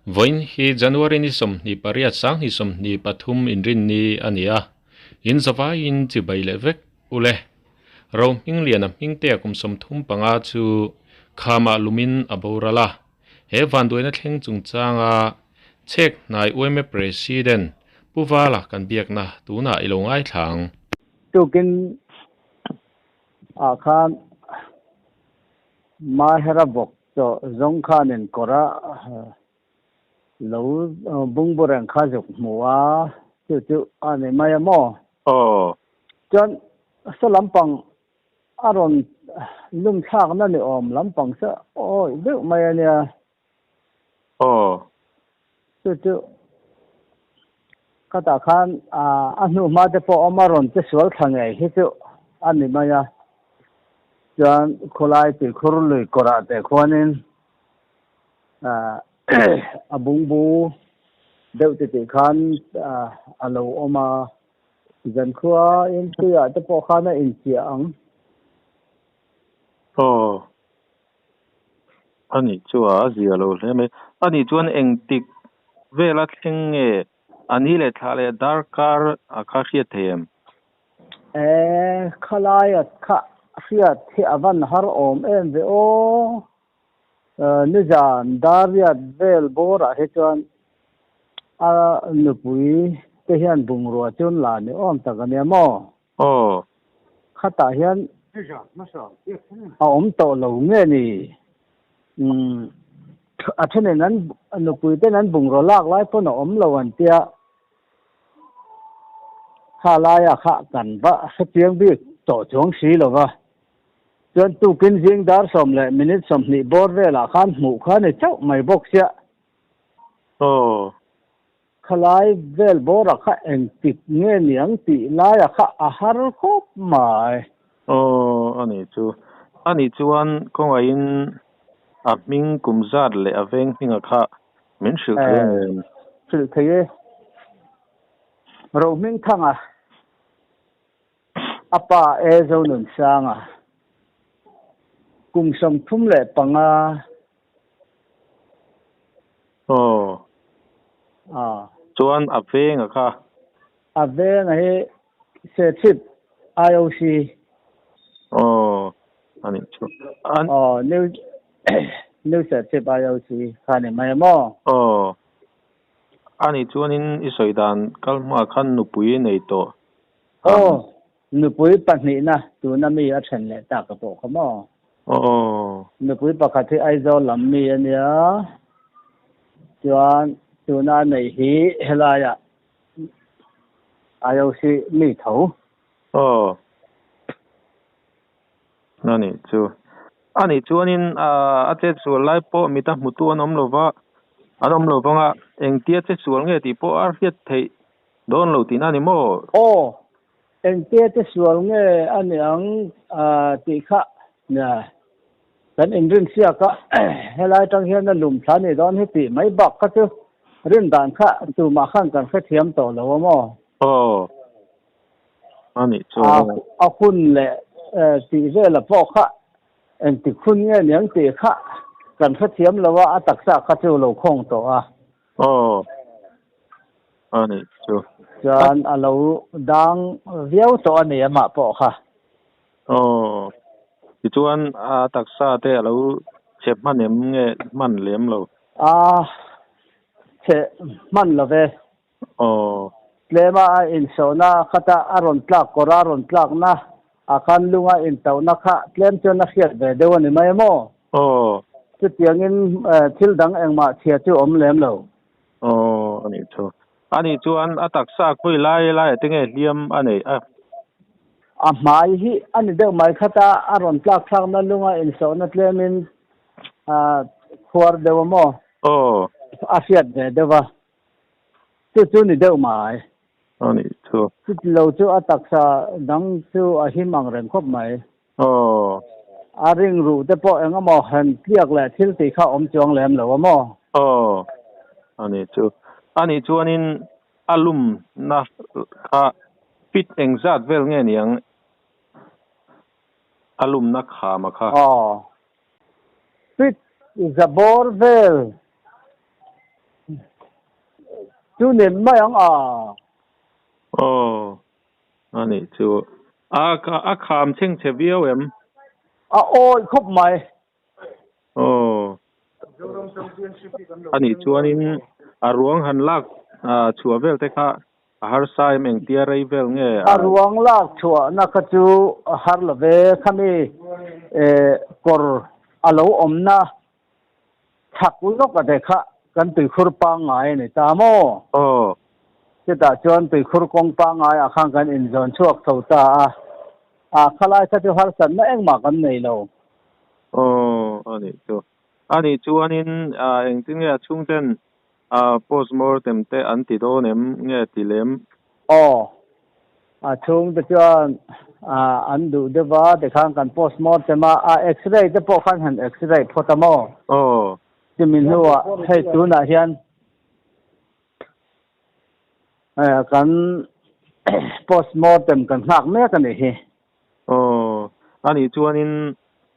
Vawiin hi January ni 28 2023 inrinni a ni a, in zavaiin chibai leh vek ule. Rohmingliana hmingtea kum 35 chu khamah lumin a boral a. He vanduaina thleng chungchanga chhek hnai UMA President Pu Vala kan biakna tunah i lo ngaithla ang. Tukin ah khan Mahera bawk chaw zawng khanin kawra lo bungbu reng kha zuk hmu a, chu chu a ni mai a maw? Aw. Chuan saw lampang a rawn lum thlakna ni awm lampang saw awih deuh mai a nia. Aw. Chu chu khatah khan a hnu hma te pawh awm a rawn che sual thla ngei hi chu a ni mai a. Chuan khawlai tuikhur lui kawrah te khuanin a bungbu deuh ti tih khan a lo awm a. Zankhua intuiah te pawh khan a inchiah ang. Aw. Ani chu a zia lo hle mai. Ani chuan engtik vela thleng nge a ni leh thla leh darkar a kha hriat thei em? E, khalaia kha hriat hi a van har awm em ve aw. Nizan dariat vel bawrah hi chuan a nupui te hian bungrua chu an la ni awm tak a nia maw? Aw. Khatah hian a awm tawh lo nge ni? Umm, a thenin an nupui ten an bungraw lak lai pawn a awm lo an tia. Kha laia kha kan va hrechiang bik tawh chuang si lo va. Chuan tukin zing dar sawm leh minute 20 bawr velah khan hmuh kha ni chauh mai bawk sia. Aw. Khalai vel bawra kha engtik nge niang tih laia kha a har khawp mai. Aw, a nih chu. A nih chuan kawngaihin a hming kum zat leh a veng hminga kha min hrilh thei ang em? Hrilh thei e. Rohmingthanga, a pa e Zonunsanga, kum 35. Aw. Aw. Chuan a venga kha? A venga hi Serchhip IOC. Aw, a nih chu. An. Aw, New New Serchhip IOC kha ni mai maw? Aw. A nih chuanin i sawi dan kal hmaah khan nupui nei tawh. Aw, nupui pahnihna tuna mi a then leh tak a pawh kha maw? Aw. Nupui pakhat hi Aizawl lam mi a nia, chuan tuna nei hi helaiah IOC mi tho. Aw. A nih chu. A nih chuanin a chetsual lai pawh mita hmutu an awm lova, an awm lo vanga engtia chetsual nge tih pawh a hriat theih dawn lo tihna a ni maw? Aw, engtia chetsual nge a ni ang tih kha kan inrinsiak a, helai atang hian a lum thla ni dawn hi tih mai bak kha chu rin dan kha tumah khan kan hrethiam tawh lo a maw? Aw, a nih chu. A hun leh tih vela pawh kha engtik hun nge niang tih kha kan hrethiam lo a, a taksa kha chu lo khawng tawh a. Aw, a nih chu. Chuan a lo dang viau tawh a ni amah pawh kha. Aw, tichuan a taksa te a lo chhe hman em nge hman lem lo? A chhe hman lo ve. Aw. Tlema a insawhna khata a rawn tlak kawr a rawn tlakna ah khan lunga intauhna kha tlem chuan a hriat ve deuh a ni mai maw? Aw. Chutiangin thil dang engmah chhia chu awm lem lo. Aw, a nih chu. A nih chuan a taksa khawi lai laiah te nge hliam a neih a? A hmai hi a ni deuh mai khata a rawn tlak thlakna lunga insawhna tlemin khuar deuh a maw? Aw. A hriat ve deuh a. Chu chu ni deuh mai. A nih chu. Chuti lo chu a taksa dang chu a him ang reng khawp mai. Aw. A ring ruh te pawh eng emaw han tliak leh thil tih kha awm chuang lem lo a maw? Aw. A nih chu. A nih chuanin a lumna kha fit engzat vel nge niang a lumna khama kha? Aw. Fit zabawr vel. Chu ni mai ang a. Aw, a nih chu. A a kham chheng chhe viau em? A awi khawp mai. Aw. A nih chuanin a ruang han lak chhuah vel te kha a harsa em engtia rei vel nge? A ruang lak chhuahna kha chu a har lo ve. Khami kawr a lo awmna chhak lawk a te kha kan tuikhur pangngai a ni ta maw? Aw. Chutah chuan tuikhur kawng pangngai ah khan kan inzawn chhuak tho ta a. A khalai kha chu harsatna engmah kan nei lo. Aw, a nih chu. A nih chuanin engtin nge a chhungten postmortem te an ti dawn em nge ti lem? Aw, a chhungte chuan an duh deuh va, tikhan kan postmortem a, a x-ray te pawh khan han x-ray phawt a maw? Aw. Chumi hnuah hei tunah hian kan postmortem kan nghak mek a nih hi. Aw, a nih chuanin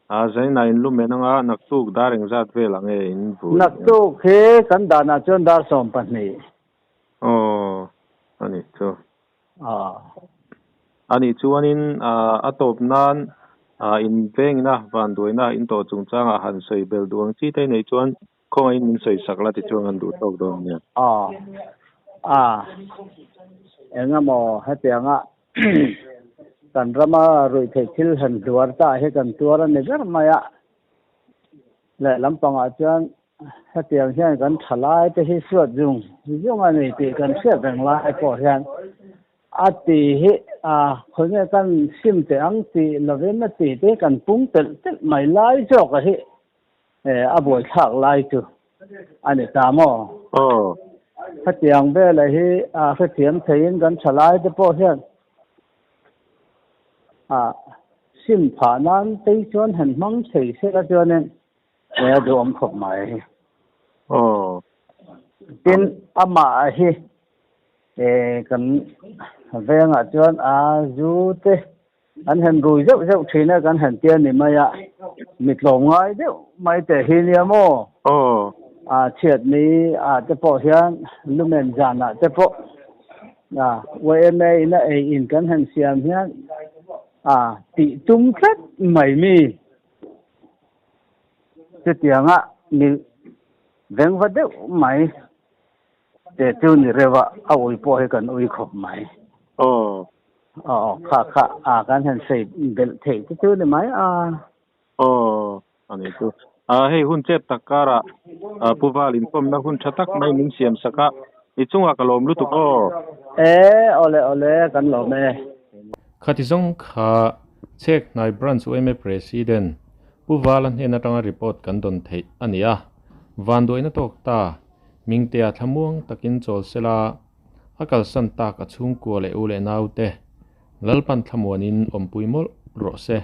Zaina in lumen anga naktuk dar engzat vel ang e in vui? Naktuk hi kan danah chuan dar 12. Aw, a nih chu. Aw. A nih chuanin a tawp nan in vengina vanduaina in tawh chungchangah han sawi bel duh ang chi te nei chuan khawngaihin min sawi sak la tichuan kan duh tawk dawn nia. Aw, a engemaw hetianga Kan rama ruihtheih thil han hluar ta hi kan tuar a ni ber mai a. Lehlam pangah chuan hetiang hian kan tha lai te hi suat zung zung a ni tih kan hriat reng lai pawh hian a ti hi a khawnge kan sim teh ang tih lovin a ti te hi kan pung telh telh mai lai zawk a hi a buaithlak lai chu a ni ta maw? Aw. Hetiang vela hi a hrethiam theiin kan thalai te pawh hian a sim phah nan tei chuan han hmang thei sela chuanin a duhawm khawp mai. Aw. Tin, amah hi kan vengah chuan a zu te An han rui zeuh zeuh thin a, kan han tia ni mai a, mi tlawm ngai deuh mai teh hi nia maw? Aw. A chhiat ni ah te pawh hian lumen zan ah te pawh a YMA in a ei in kan han siam hian a tih tum tlat mai mi. Chutianga mi vengva deuh mai Te chu ni reuh a, a ui pawh hi kan ui khawp mai. Aw. Aw, kha kha a kan han sawi belh theih te chu ni mai a. Aw, a ni chu. A hei hun chep tak karah Pu Val inkawmna hun tha tak mai min siam sak a, i chungah ka lawm lutuk aw. E, awle awle, kan lawm e. Khati zawng kha Chhek Hnai Branch yma President Pu Vala hnen atanga report kan dawn theih a ni a, vanduaina tawk ta Hmingtea thlamuang takin chawl sela, a kalsan tak a chhungkua leh u leh naute Lalpan thlamuanin awmpui mawlh rawh se.